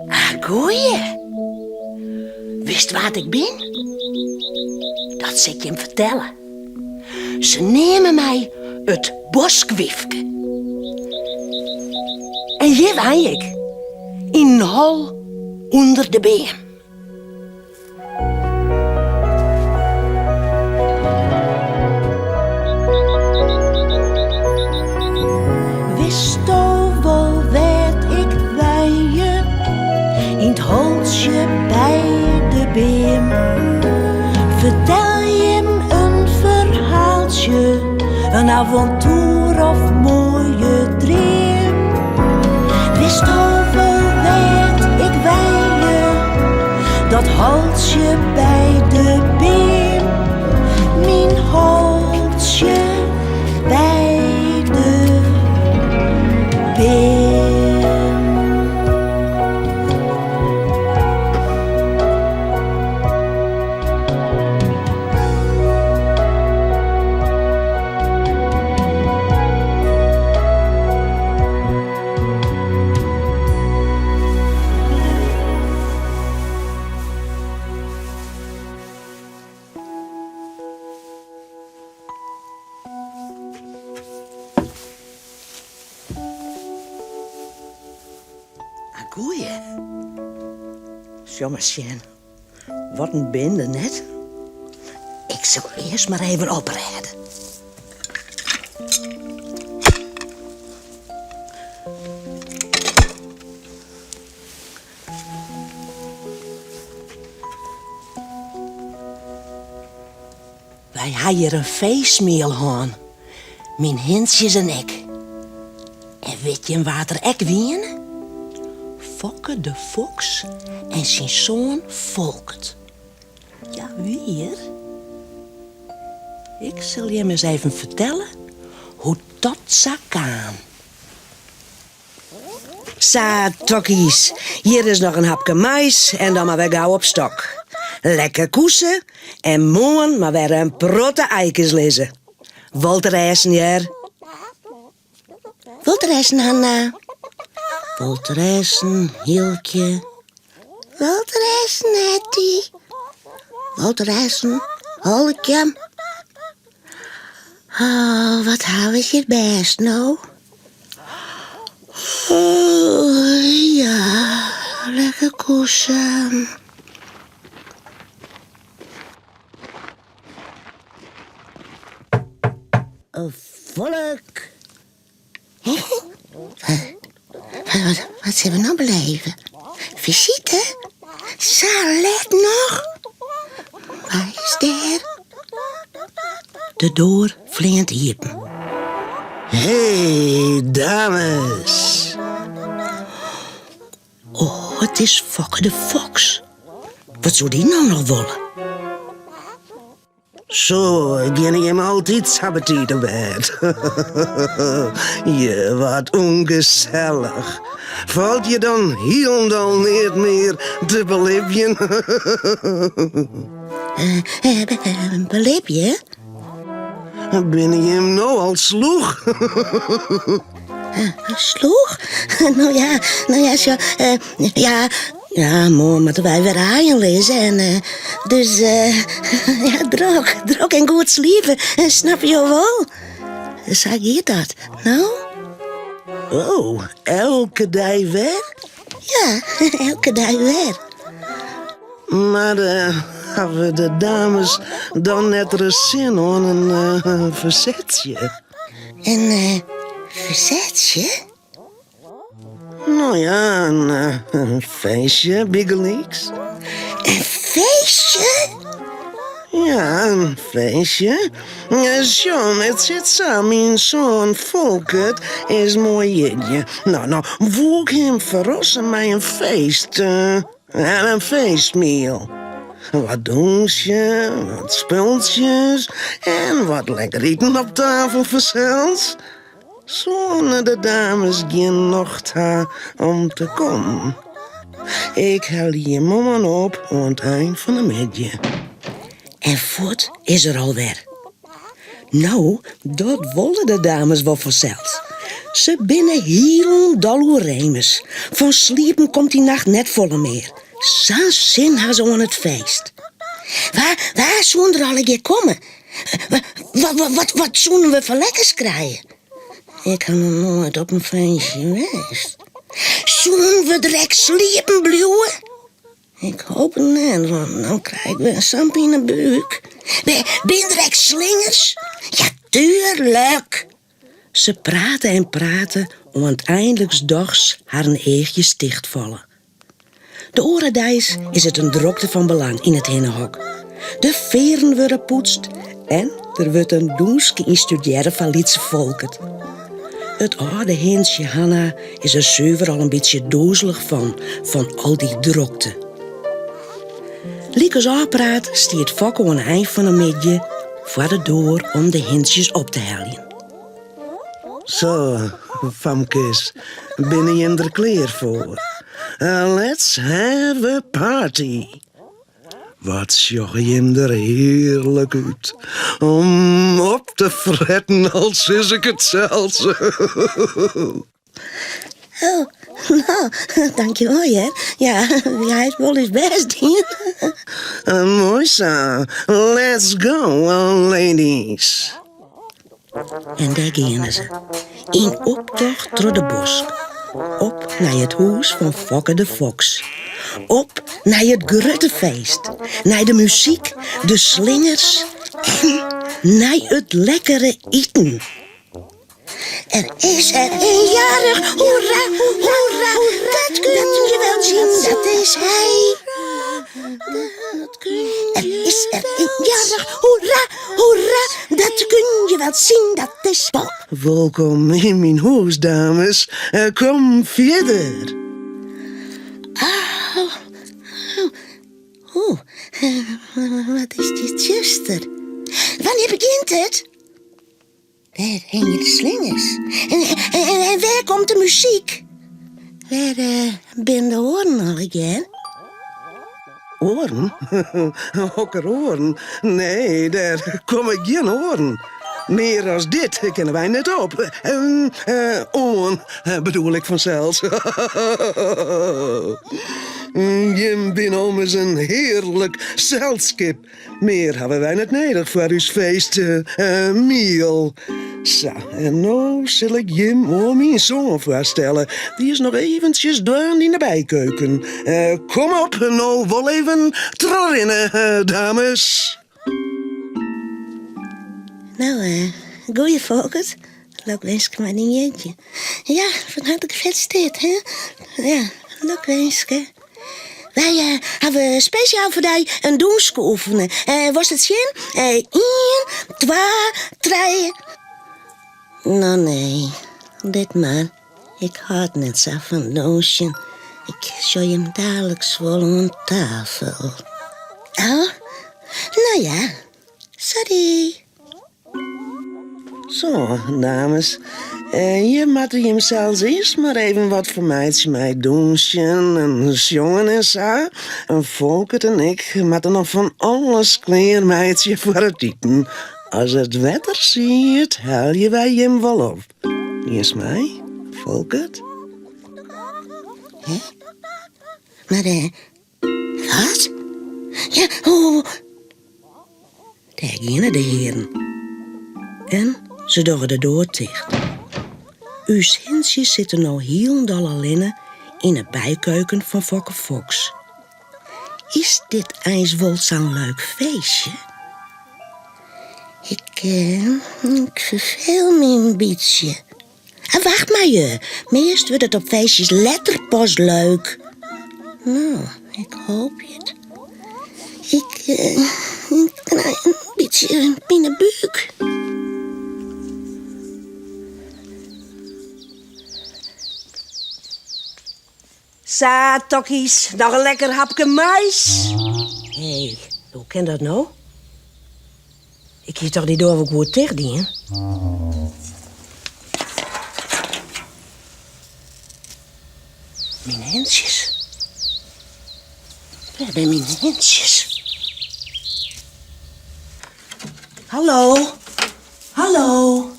Ah, goeie. Witst wa't ik bin? Dat sil ik jim fertelle. Se neame my it boskwyfke. En hjir wenje ik, yn in hol ûnder de beam. Witsto wol wêr't ik wenje? Yn 't holtsje by de beam. Fertel jim in ferhaaltsje, in avontoer of moaie dream. Witsto wol wêr't ik wenje? Dat holtsje by de beam. Myn holtsje by de beam. Ah, goeie. Sjoch mar sjen. Wat in binde, net? Ik sil earst mar even oprêde. Wy ha hjir in feestmiel hân, myn hintsjes en ik. En wit jim wa't der ek wiene? Fokke de Foks en syn soan Folkert. Ja, wier. Ik sil jim ris even fertelle hoe't dat sa kaam. Sa, tokkies, hjir is noch in hapke mais en dan mar wer gau op stok. Lekker koese en moarn mar wer in protte eikes lizze. Wolterêsten, hear. Wolterêsten, Hanna. Wolterêsten, Hylkje. Wolterêsten, Hetty. Wolterêsten, Holkje. Oh, wat hawwe se hjir bêst, no? Oh, ja, lekker koese. Volk. Wat, wat sille we no beleve? Visite? Sa let noch? Wa is dêr? De doar fleant iepen. Hey, dames. Oh, it is Fokke de Foks. Wat soe dy no noch wolle? Zo, geane jim altyd sa betiid op bêd? Je, wat ûngesellich. Falt je dan hielendal neat mear te belibjen? Belibje? Binne jim no al slûch? Slûch? No ja, no ja, sjo, ja, ja, moarn moatte wy wer aaien lizze en dus ja, drok, drok en goed sliepe, snappe jo wol? Sa giet dat, no? Oh, elke dei wer? Ja, elke dei wer. Mar hawwe de dames dan net ris sin oan in fersetsje? In fersetsje? No ja, in feestje bygelyks. In feestje? Ja, in feestje. Sjoch, it sit sa, myn soan Folkert is moai jierdei. No, no woe ik him ferrasse mei in feest. En in feestmiel. Wat dûnsje, wat spultsjes en wat lekker iten op tafel fansels. Soene de dames gjin nocht ha om te kommen? Ik helje jim moarn op oan it ein fan de middei. En fuort is er alwer. No, dat wolle de dames wol fansels. Se binne hielendal oerémis. Fan sliepen komt dy nacht net folle mear. Sa'n sin ha se oan it feest. Wa, wa soene der allegear komme? Wat, wat, wat, wat soene we foar lekkers krije? Ik ha noch noait op in feestje west. Soene we der ek sliepen bliuwe? Ik hoop it net, want dan krij ik wer sa'n pinebúk. Binne der ek slingers? Ja, tuerlik! Se prate en prate oant einliks dochs harren eachjes tichtfalle. De oare deis is it in drokte fan belang yn it hinnehok. De fearren wurde poetst en der wurdt in dûnske ynstudearre foar lytse Folkert. It âlde hintsje Hanna is der suver al in bytsje dûzelich fan, fan al dy drokte. Lykas ôfpraat stiet Fokke oan 'e ein fan 'e middei foar de doar om de hintsjes op te heljen. Zo, famkes, binne jim der klear foar? Let's have a party! Wat sjogge jim der hearlik út. Om op te fretten, al sis ik it sels. Oh, no, dankjewol hear. Ja, wy ha it wol ús bêst dien. Moai sa. Let's go, ladies. En dêr geane se, yn optocht troch de bosk. Op nei it hûs fan Fokke de Foks. Op nei it grutte feest, nei de muzyk, de slingers en nei it lekkere iten. Er is er een jarig, hoera, hoera, dat kun je wel zien, dat is hij. Er is er een jarig, hoera, hoera, dat kun je wel zien, dat is Bob. Wolkom yn myn hûs, dames. Kom fierder. Oh, oh, wat is dit tsjuster. Wannear begjint it? Wêr hingje de slingers? En, en, en wêr komt de muzyk? Wêr uh, binne de oaren allegear? Oaren? Hokker oaren? Nee, dêr komme gjin oaren. Mear as dit kinne wy net op. Uh, oan, bedoel ik fansels. Jim binne ommers in hearlik selskip. Mear hawwe wy net nedich foar ús feest, miel. Sa, en no sil ik jim oan myn soan foarstelle. Dy is noch eventsjes dwaande yn de bykeuken. Kom op, no wol even trochrinne, dames. No, goeie Folkert. Lokwinske mei dyn jierdei. Ja, fan herte gefelisiteerd, hè? Ja, lokwinske. Wy hawwe spesjaal foar dy in dûnske oefene. Wolst it sjen? Ien, twa, trije. No nee, lit mar. Ik hâld net sa fan dûnsjen. Ik sjoch jim daliks wol oan tafel. Oh, no ja, sorry. Zo, dames. Jim moatte jimsels earst mar even wat fermeitsje mei dûnsjen en sjongen en sa. En Folkert en ik moatte noch fan alles klearmeitsje foar it iten. As it wetter siedt, helje wy jim wol op. Giest mei, Folkert? Hè? Mar eh, wat? Ja, hoe... Dêr geane de hearen. En se dogge de doar ticht. Us hintsjes sitte no hielendal allinne yn 'e bykeuken fan Fokke Foks. Is dit eins wol sa'n leuk feestje? Ik, ik ferfeel my in bytsje. En wacht mar je, meast wurdt it op feestjes letter pas leuk. No, ik hoopje it. Ik, ik krij in bytsje pinebúk. Sa, tokkies, noch in lekker hapke mais? Hé, hoe kin dat no? Ik hie toch dy doar wol goed ticht dien? Myn hintsjes. Wêr binne myn hintsjes? Hallo? Hallo?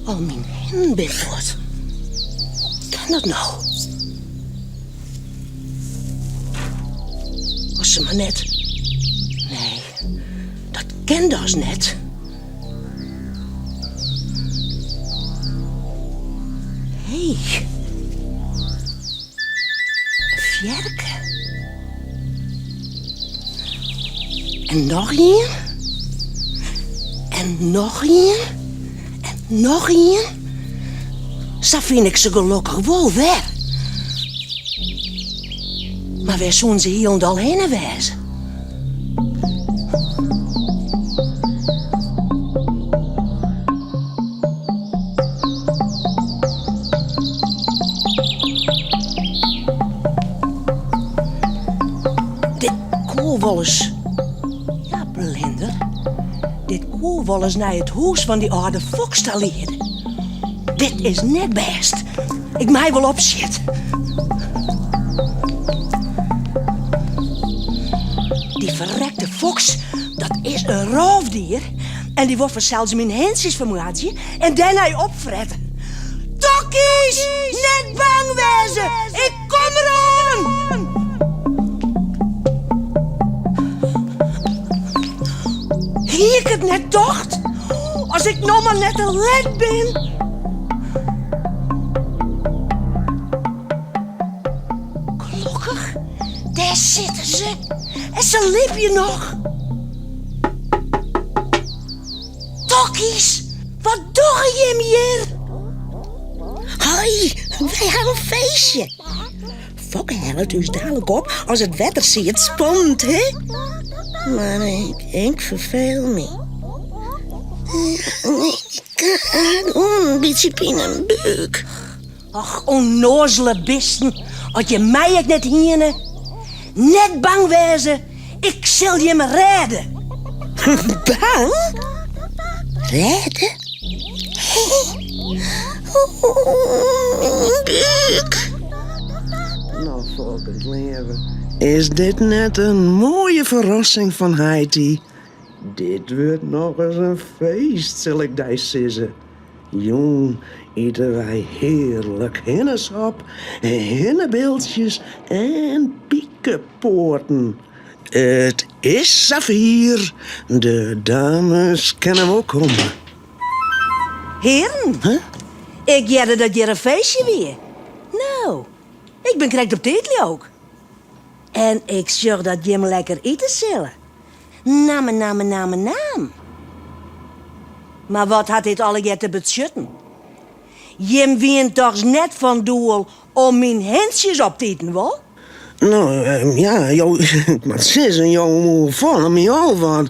Al myn hinnen binne fuort. Hoe kin dat no? As se mar net. Nee, dat kin dochs net. Hé. In fearke. En noch ien. En noch ien. En noch ien. Sa fyn ik se gelokkich wol wer. Mar wêr soene se hielendal hinne wêze? Dit koe wolris. Ja, blinder. Dit koe wolris nei it hûs fan dy âlde foks ta liede. Dit is net bêst. Ik mei wol opsjitte. Dy ferrekte foks, dat is in rôfdier. En dy wol fansels myn hintsjes fermoardzje en dêrnei opfrette. Tokkies, net bang wêze, ik kom deroan! Hie ik it net tocht? As ik no mar net te let bin. Gelokkich, dêr sitte se. En se libje noch. Tokkies, wat dogge jim hjir? Hoi, wy ha in feestje. Fokke hellet ús dalik op as it wetter siet spannend, hè? Mar ik, ik ferfeel my. Ik ha gewoan in bytsje pinebúk. Och, ûnnoazele bisten, as jim my ek net hiene. Net bang wêze, ik sil jim rêde. Bang? Rêde? Myn búk. No, Folkert leave, is dit net in moaie ferrassing fan heity? Dit wurdt nochris in feest, sil ik dy sizze. Jûn ite wy hearlik hinnesop, hinnebiltsjes en pikepoaten. It is safier, de dames kinne wol komme. Hearen, ik hearde dat hjir in feestje wie. No, ik bin krekt op tiid leau 'k. En ik sjoch dat jim lekker ite sille. Namme, namme, namme, naam. Mar wat hat dit allegear te betsjutten? Jim wienen dochs net fan doel om myn hintsjes op te iten, wol? No, ja, jo, ik moat sizzen, jo oerfalle my al wat.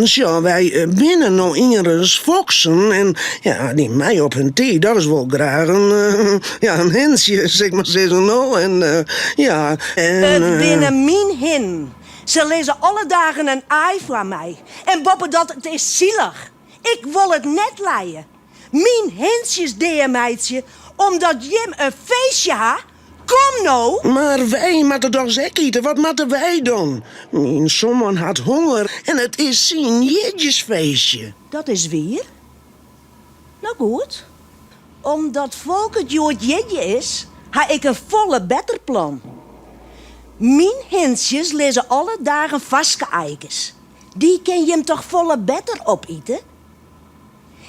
Sjoch, wy binne no ienris foksen en ja, dy meie op hun tiid dochs wol graach in, ja, in hintsje, sil ik mar sizzen, no. En ja, en. It binne myn hinnen. Se lizze alle dagen in aai foar my. En boppedat, it is silich. Ik wol it net lije. Myn hintsjes deameitsje omdat jim in feestje ha? Kom no! Mar wy moatte dochs ek ite, wat moatte wy dan? Myn soan hat honger en it is syn jierdeisfeestje. Dat is wier. No goed, omdat Folkert hjoed jierdei is, ha ik in folle better plan. Myn hintsjes lizze alle dagen farske aikes. Dy kin jim toch folle better opite?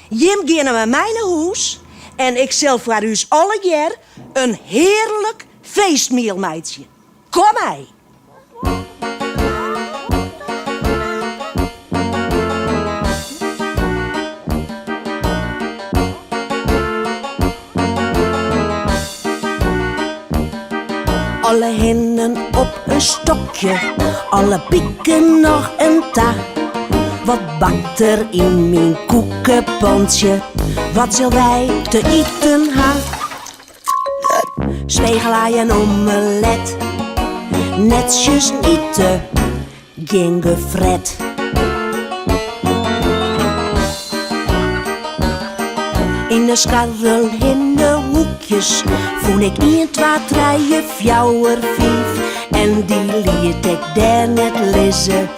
Jim geane mei my nei hûs en ik sil foar ús allegear in hearlik feestmiel meitsje. Kom mei! Alle hinnen op in stokje, alle piken noch in ta. Wat bakt der yn myn koekepantsje? Wat sil wy te iten ha? Spegelaai en omelet, netsjes ite, gjin gefret. Yn de skarrel hinnehoekjes fûn ik ien, twa, trije, fjouwer, fiif. En dy liet ik dêr net lizze,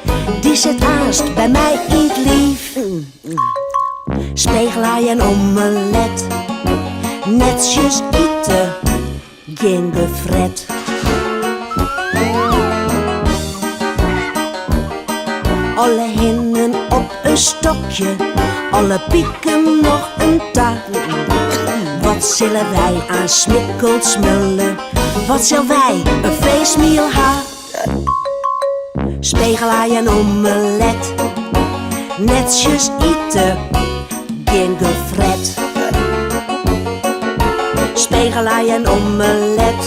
dy sit aanst by my yn 't liif. Spegelaai. Spegelaai en omelet, netsjes ite, gjin gefret. Alle hinnen op in stokje, alle piken noch in ta. Wat sille wy aan smikkeld smulle, wat sil wy in feestmiel ha. Spegelaai en omelet, netsjes ite, gjin gefret. Spegelaai en omelet,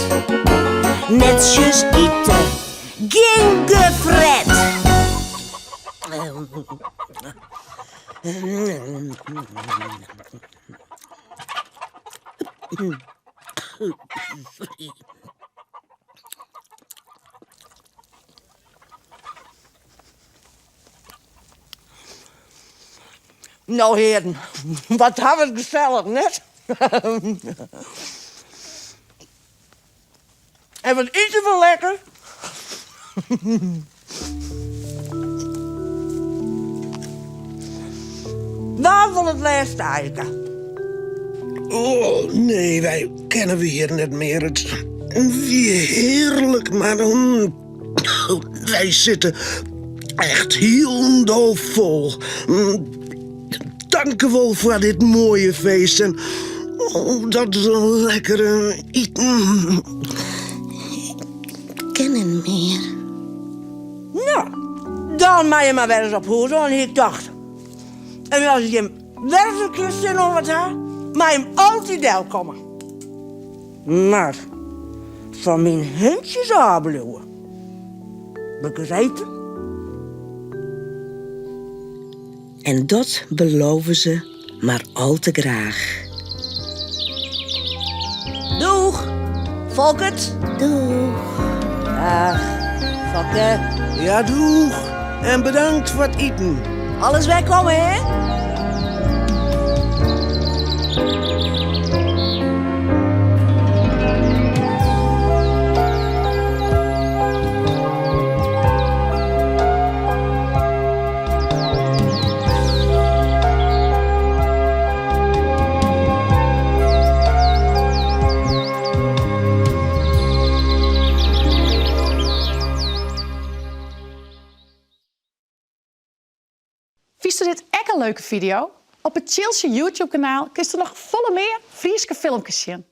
netsjes ite, gjin gefret. No hearen, wat ha we it gesellich, net? En wat ite we lekker. Wa wol it lêste aike? Oh, nee, wy kinne wier net mear. It wie hearlik, mar wy sitte echt hielendal fol. Tankewol foar dit moaie feest en oh, dat lekkere iten. Ik kin net mear. No, dan meie je mar wer ris op hûs oan, hie ik tocht. En as jim wer ris in kear sin oan wat ha, meie jim altyd delkomme. Mar fan myn hintsjes ôfbliuwe. Begrepen? En dat belove se mar al te graach. Doeg, Folkert. Doeg. Dag, Fokke. Ja, doeg. En bedankt foar it iten. Alles wer komme, hè? Fynsto dit ek in leuke fideo? Op it Tsjiltsje YouTube kanaal kinsto noch folle mear Fryske filmkes sjen.